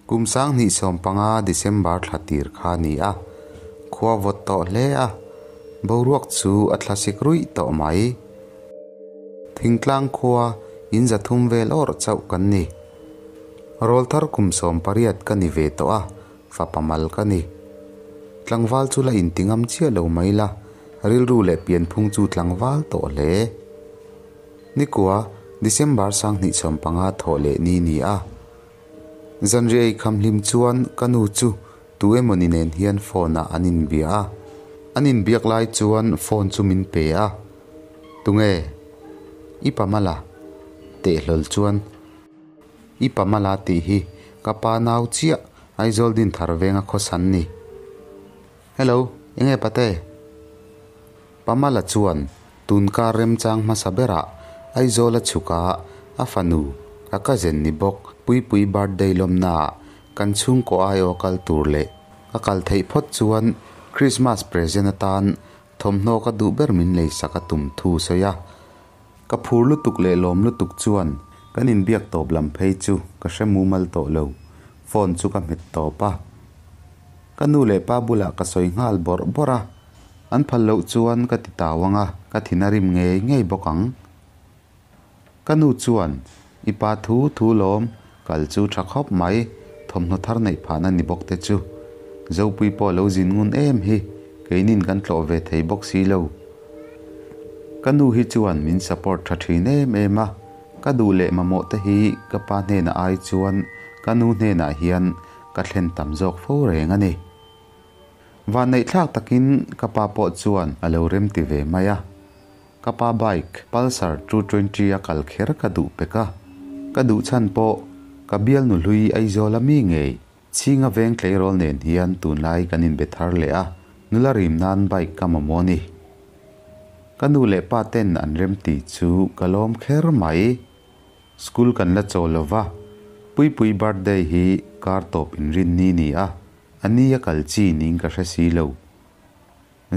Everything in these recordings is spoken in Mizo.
Kum 2015 December thla tir kha a ni a, khua vawt tawh hle a, boruak chu a thlasik ruih tawh mai. Thingtlang khua in 300 vel awrh chauh kan ni. Rawlthar kum 18 ka ni ve tawh a, fapa mal ka ni. Tlangval chu la inti ngam chiah lo mai la, rilru leh pianphung chu tlangval tawh hle. Nikua, December 2015 thawh leh ni ni a. Zanriah ei kham hlim chuan ka nu chu tu emawni nen hian phone ah an inbia a. An inbiak lai chuan phone chu min pe a. Tunge? I pamala? Teh hlawl chuan. I pamala tih hi ka pa nau chiah Aizawl Dinthar venga khawsan ni. Hello, enge pate? Pamala chuan tunkar remchang hmasa berah Aizawl a chhuk a, a fanu, ka cousin ni bawk Puipui birthday lawmnaah kan chhungkaw aiawh a kal tur leh ka kal theih phawt chuan Christmas present atan thawmhnaw ka duh ber min leisak a tum thu sawi a. Ka phur lutuk leh lawm lutuk chuan kan inbiak tawp lam phei chu ka hre mumal tawh lo, phone chu ka hmet tawp a. Ka nu leh pa bulah ka sawi nghal bawrh bawrh a, an phal loh chuan ka ti tau ang a, ka thin a rim ngei ngei bawk ang. Ka nu chuan, I pa thu thu lawm, kal chu tha khawp mai, thawmhnaw thar neih phahna ni bawk te chu. Zopui pawh lo zin ngun em hi, keinin kan tlawh ve thei bawk si lo. Ka nu hi chuan min support tha thin em em a, ka duh leh mamawh te hi ka pa hnenah ai chuan ka nu hnenah hian ka thlen tam zawk fo reng a ni. Vanneihthlak takin ka pa pawh chuan a lo remti ve mai a. Ka pa bike Pulsar 220 a kal kher ka duh pek a. Ka duh chhan pawh ka bialnu hlui Aizawl a mi ngei Chhinga veng tleirawl nen hian tunlai kan inbe thar leh a, nula rim nan bike ka mamawh a ni. Ka nu leh pa ten an remti chu ka lawm kher mai. School kan la chaw lo va, Puipui birthday hi kar tawp inrinni ni a, a ni a kal chi niin ka hre si lo.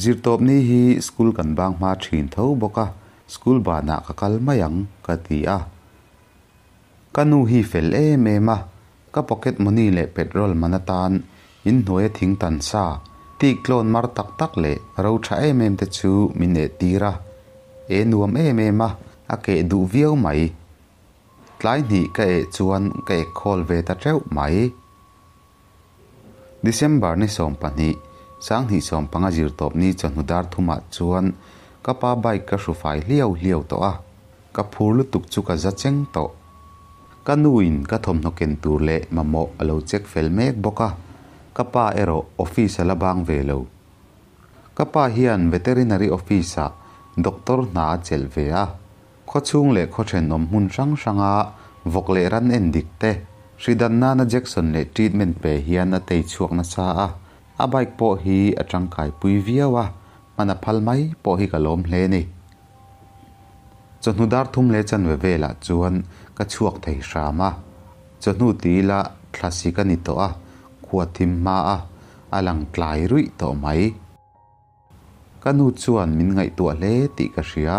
Zirtawpni hi school kan bang hma thin tho bawk a, school banah ka kal mai ang ka ti a. Ka nu hi fel em em a, ka pocket money leh petrol man atan inhnuaia thing tan sa, tik tlawn mar tak tak leh ro tha em em te chu min eh tir a. E nuam em em a, a keh duh viau mai. Tlai hnih ka eh chuan ka ek khawl ve ta teuh mai. December ni 12, 2015 zirtawpni chawhnu dar thumah chuan ka pa bike ka hru fai hliau hliau tawh a, ka phur lutuk chu ka za cheng tawh. Ka nuin ka thawmhnaw ken tur leh mamawh a lo check fel mek bawk a, ka pa erawh office a la bang ve lo. Ka pa hian veterinary office-ah doctor hna a chelh ve a, khawchhung leh khaw thenawm hmun hrang hranga vawk leh ran en dik te, hri dan nana Jackson leh treatment pe hian a tei chhuak nasa a, a bike pawh hi a tangkai pui viau a, hman a phal mai pawh hi ka lawm hle ni. Chawhnu dar thum leh chanve velah chuan ka chhuak thei hram a, chawhnu ti ila thlasi ka ni tawh a, khua thim hma a, a lang tlai ruih tawh mai. Ka nu chuan min ngaihtuah hle tih ka hria,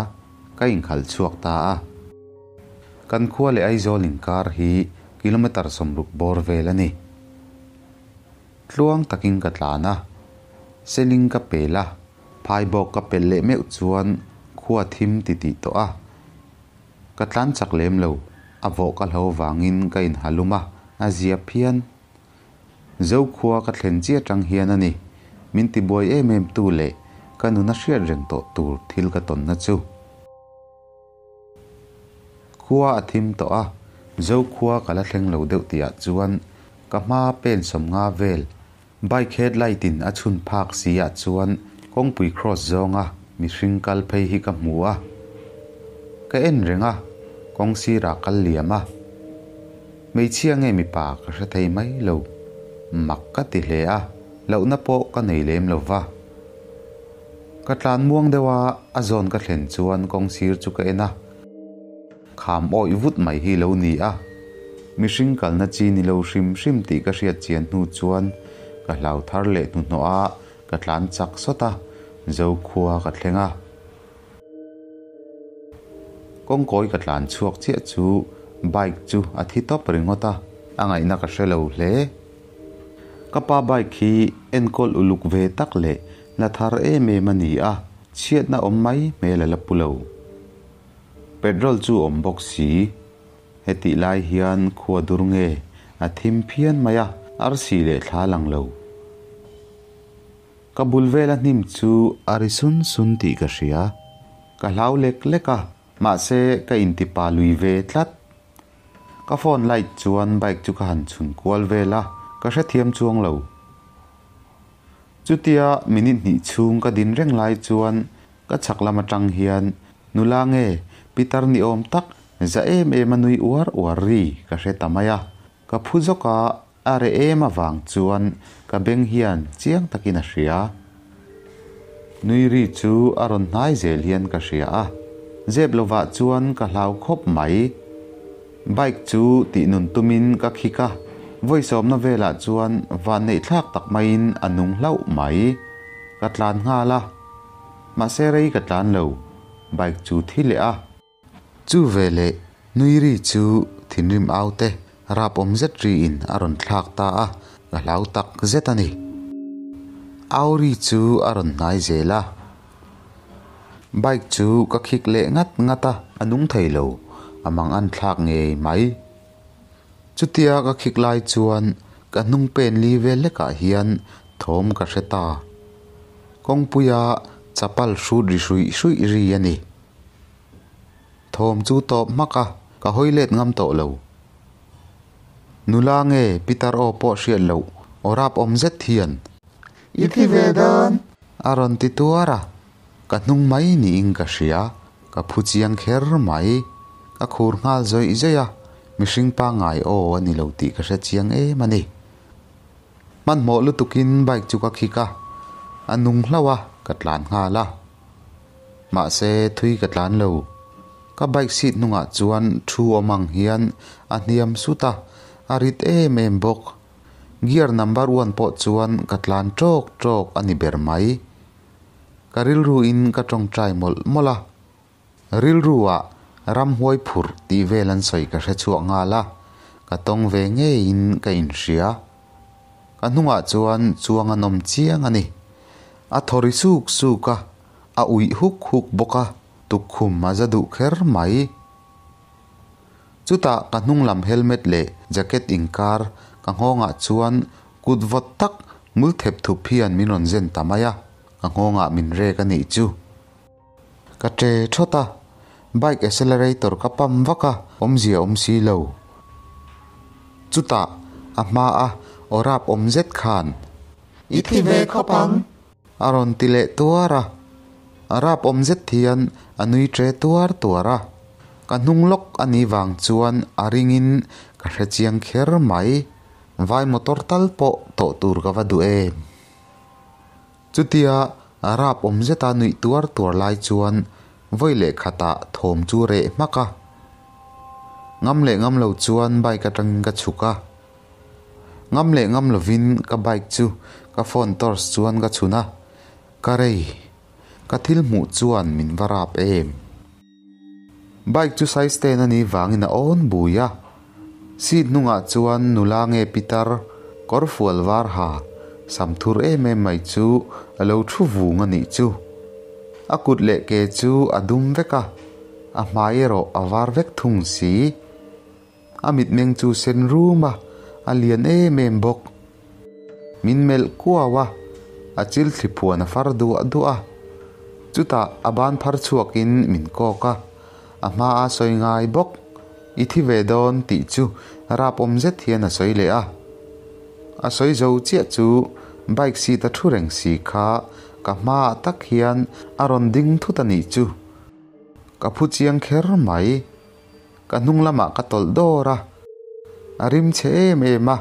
ka inkhalh chhuak ta a. Kan khua leh Aizawl inkar hi kilometre 60 bawr vel a ni. Tluang takin ka tlan a, seling ka pel a, phai bawk ka pel leh meuh chuan khua thim ti tih tawh a. Ka tlan chak lem lo, a vawh ka hlo vangin ka inhalum a, a zia phian. Zo khua ka thlen chiah tang hian a ni, min tibuai em em tu leh ka nuna hriat reng tawh tur thil ka tawnna chu. Khua a thim tawh a, Zo khua ka la thleng lo deuh tihah chuan ka hma pen 50 vel bike headlight in a chhun phak si ah chuan kawngpui cross zawnga mihring kal phei hi ka hmu a. Ka en reng a, kawng sirah kal liam a. Hmeichhia nge mipa ka hre thei mai lo. Mak ka ti hle a, lohna pawh ka nei lem lo va. Ka tlan muang deuh a, a zawn ka thlen chuan kawng sir chu ka en a. Kham awih vut mai hi lo ni a. Mihring kalna chi ni lo hrim hrim tih ka hriat chian hnu chuan ka hlau thar leh hnuhnawh a, ka tlan chak sawt a, Zo khua ka thleng a. Kawngkawi ka tlan chhuak chiah chu bike chu a thi tawp ringawt a. A ngaihna ka hre lo hle. Ka pa bike hi enkawl uluk ve tak leh la thar em em a ni a, chhiatna awm mai hmel a la pu lo. Petrol chu awm bawk si. Hetih lai hian khua dur nge a thim phian mai a, arsi leh thla lang lo. Ka bul vela hnim chu a ri sun sun tih ka hria. Ka hlau lek lek a, mahse ka intipa lui ve tlat. Ka phone light chuan bike chu ka han chhun kual vel a, ka hrethiam chuang lo. Chutia minute hnih chhung ka din reng lai chuan ka chhak lam atang hian nula nge pitar ni awm tak za em em a nui uar uar ri ka hre ta mai a. Ka phu zawk a, a reh em avang chuan ka beng hian chiang takin a hria. Nui ri chu a rawn hnai zel hian ka hria a, zep lovah chuan ka hlau khawp mai. Bike chu tih nun tumin ka khik a, vawi sawmna velah chuan van neih thlak tak maiin a nung hlauh mai. Ka tlan nghal a, mahse rei ka tlan lo, bike chu thi leh a. Chu veleh nui ri chu thinrim au te rap awm zet riin a rawn thlak ta a, ka hlau tak zet a ni. Au ri chu a rawn hnai zel a. Bike chu ka khik leh ngat ngat a, a nung thei lo, a mang an thlak ngei mai. Chutia ka khik lai chuan ka hnung pen li vel hlekah hian thawm ka hre ta. Kawngpuia chapal hrut ri hruih hruih ri a ni. Thawm chu tawp hmak a, ka hawi let ngam tawh lo. Nula nge Pitar aw pawh hriat loh aw rap awm zet hian. I thi ve dawn. A rawn ti tuar a, ka hnung mai niin ka hria, ka phu chiang kher mai. Ka khur nghal zawih zawih a, mihring pangngai aw a ni lo tih ka hre chiang em a ni. Hmanhmawh lutukin bike chu ka khik a, a nung hlauh a, ka tlan nghal a. Mahse, thui ka tlan lo. Ka bike seat hnungah chuan thu awm ang hian a hniam sut a, a rit em em bawk. Gear number one pawh chuan ka tlan tawk tawk a ni ber mai. Ka rilruin ka tawngtai mawlh mawlh a. Rilru-ah ramhuai phurh tih vel an sawi ka hre chhuak nghal a, ka tawng ve ngeiin ka inhria. Ka hnungah chuan chuang an awm chiang a ni. A thaw ri suk suk a, a uih huk huk bawk a, tukkhum a za duh kher mai. Chutah ka hnung lam helmet leh jacket inkar ka nghawngah chuan kut vawt tak mul thep thup hian min rawn zen ta mai a, ka nghawngah min rek a nih chu. Ka ṭe ṭhawt a, bike accelerator ka pump vak a, awmzia awm si lo. Chutah a hma a aw rap awm zet khan, I thi ve khawp ang. A rawn ti leh tuar a, a rap awm zet hian a nui ṭe tuar tuar a. Ka hnung lawk a nih vang chuan a ringin ka hre chiang kher mai. Vai motor tal pawh tawh tur ka va duh em. Chutia rap awm zeta nuih tuar tuar lai chuan vawi leh khatah thawm chu reh hmak a. Ngam leh ngam lo chuan bike atangin ka chhuk a. Ngam leh ngam lovin ka bike chu ka phone torch chuan ka chhun a. Ka rei. Ka thil hmuh chuan min va rap em. Bike chu size stand a nih vangin a awn bui a. Seat hnungah chuan nula nge pitar kawr fual var ha sam thur em em mai chu a lo thu vung a nih chu. A kut leh ke chu a dum vek a, a hmai erawh a var vek thung si. A mitmeng chu sen rum a, a lian em em bawk. Min melh kuau a, a chil thli phuan a far duah duah a. Chutah a ban phar chhuakin min kawk a, a hma a sawi ngai bawk. I thi ve dawn tih chu rap awm zet hian a sawi leh a. A sawi zo chiah chu bike seat a thu reng si kha ka hmaah tak hian a rawn ding thut a nih chu. Ka phu chiang kher mai. Ka hnung lamah ka tawlh dawr a, a rim chhe em em a,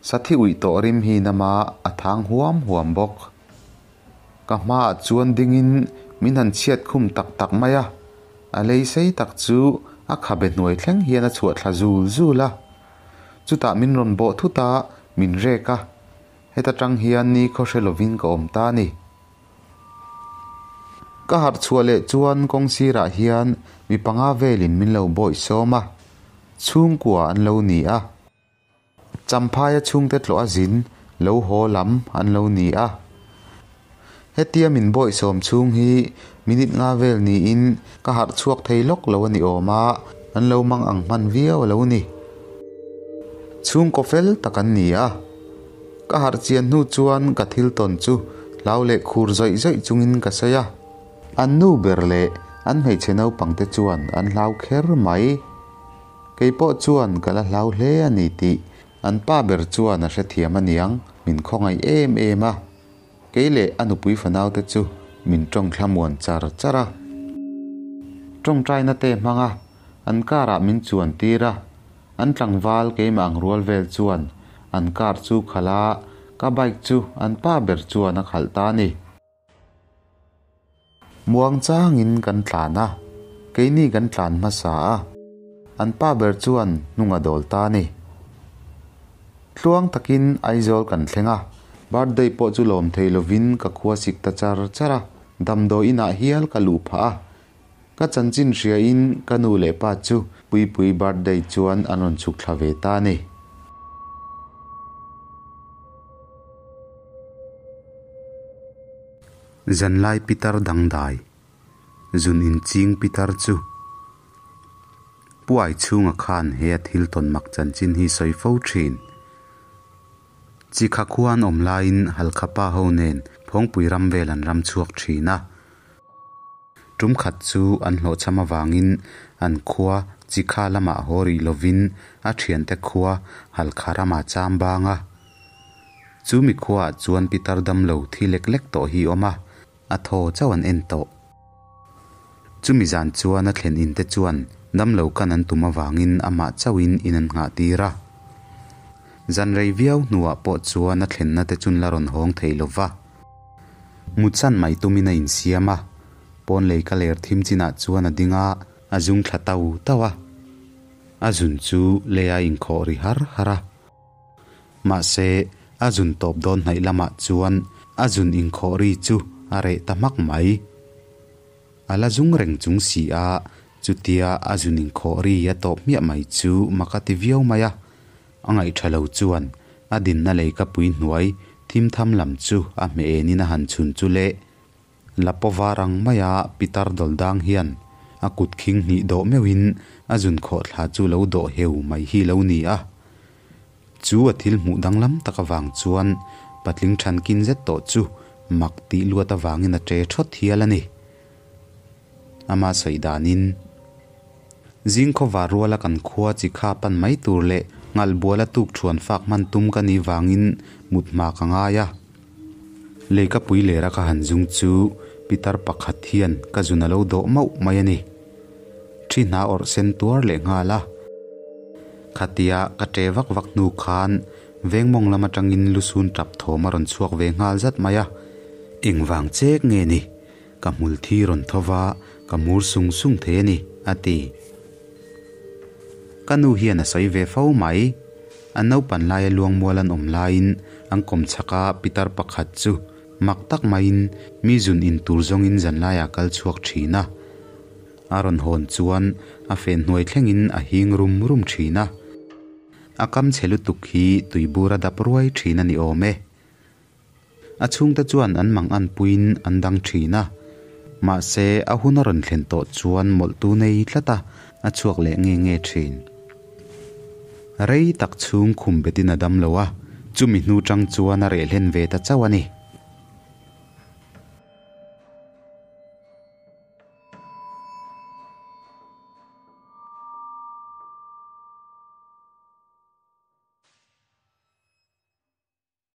sathi uih tawh rim hi nama a thang huam huam bawk. Ka hmaah chuan dingin min han chhiat khum tak tak mai a, a lei sei tak chu a khabe hnuai thleng hian a chhuah thla zul zul a. Chutah min rawn bawh thut a, min rek a, heta tang hian ni khaw hre lovin ka awm ta a ni. Ka harh chhuah leh chuan kawng sirah hian mi panga velin min lo bawih sawm a, chhungkua an lo ni a. Champhaia chhungte tlawh a zin lo haw lam an lo ni a. Hetia min bawihsawm chhung hi minute nga vel niin ka harh chhuak thei lawk lo a ni awm a, an lo mang ang hman viau a lo ni. Chhungkaw fel tak an ni a. Ka harh chian hnu chuan ka thil tawn chu hlau leh khur zawih zawih chungin ka sawi a. An nu ber leh an hmeichhe naupangte chuan an hlau kher mai. Kei pawh chuan ka la hlau hle a ni tih an pa ber chuan a hrethiam aniang, min khawngaih em em a. Kei leh a nupui fanaute chu min tawng thlamuan char char a. Tawngtaina te hmanga an car-ah min chuan tir a, an tlangval keimah ang rual vel chuan an car chu khalh a, ka bike chu an pa ber chuan a khalh ta a ni. Muang changin kan tlan a, keini kan tlan hmasa a, an pa ber chuan hnung a dawl ta a ni. Tluang takin Aizawl kan thleng a, birthday pawh chu lawm thei lovin ka khua sik ta char char a, damdawi inah hial ka luh phah a. Ka chanchin hriain ka nu leh pa chu Puipui birthday chuan an rawn chhuk thla ve ta a ni. Zanlai pitar dangdai, zun inching pitar chu Puai chhunga khan he a thil tawn mak chanchin hi sawi fo thin. Chikha khua an awm laiin Halkha pa ho nen Phawngpui ram vel an ram chhuak thin a. Tum khat chu an hlawhchham avangin an khua Chikha lamah haw rih lovin a thiante khua Halkha ramah cham bang a. Chu mi khuaah chuan pitar damlo thi lek lek tawh hi awm a, a thaw chauh an en tawh. Chumi zan chuan a thlen in te chuan damlo kan an tum avangin amah chauhin in an nghah tir a. Zan rei viau hnuah pawh chuan a thlenna te chun la rawn hawng thei lo va. Mutsan mai tumin a insiam a, pawn lei ka ler thim chinah chuan a ding a, a zung thla tau tau a. A zun chu lei a inkhawh ri har har a. Mahse, a zun tawp dawn hnaih lamah chuan a zun inkhawh ri chu a reh ta hmak mai. A la zung reng chung si a, chutia a zun inkhawh ri a tawp hmiah mai chu mak a ti viau mai a. A ngaihṭha lo chuan a dinna lei ka pui hnuai thim tham lam chu a hmeh enin a han chhun chu le. La paw var ang maia pitar dawl dang hian a kut khing hnih dawh meuhin a zun khawh thla chu lo dawh heu mai hi lo ni a. Chu a thil hmuh danglam tak avang chuan patling thankin zet tawh chu mak tih luat avangin a ṭe ṭhawt hial a ni. Ama sawi danin, Zing khawvar ruala kan khua chi kha pan mai tur leh ngalh buala tuk ṭhuan fak hman tum ka nih vangin mut hma ka ngai a. Leikapui lera ka han zung chu pitar pakhat hian ka zun a lo dawh mauh mai a ni. Thi hna awrh sen tuar leh nghal a. Khatia ka ṭe vak vak hnu khan vengmawng lam aṭangin lusun ṭap thawm a rawn chhuak ve nghal zat mai a. Engvang chek nge ni? Ka hmul thi rawn tho va, ka mur sung sung thei a ni, a ti. Ka nu hian a sawi ve fo mai. An naupan laia luangmual an awm laiin an kawm chhak a, pitar pakhat chu mak tak maiin mi zun in tur zawngin zanlaiah a kal chhuak thin a. A rawn hawn chuan a fen hnuai thlengin a hing rum rum thin a. A kam chhe lutuk hi tuibur a dap ruai thin a ni awm e. A chhungte chuan an mang an puiin an dang thin a, mahse a hun a rawn thlen tawh chuan mawlhtu nei tlat a, a chhuak leh nge nge thin. Rei tak chhung khum betin a dam lo a, chumi hnu tang chuan a reh hlen ve ta chauh a ni.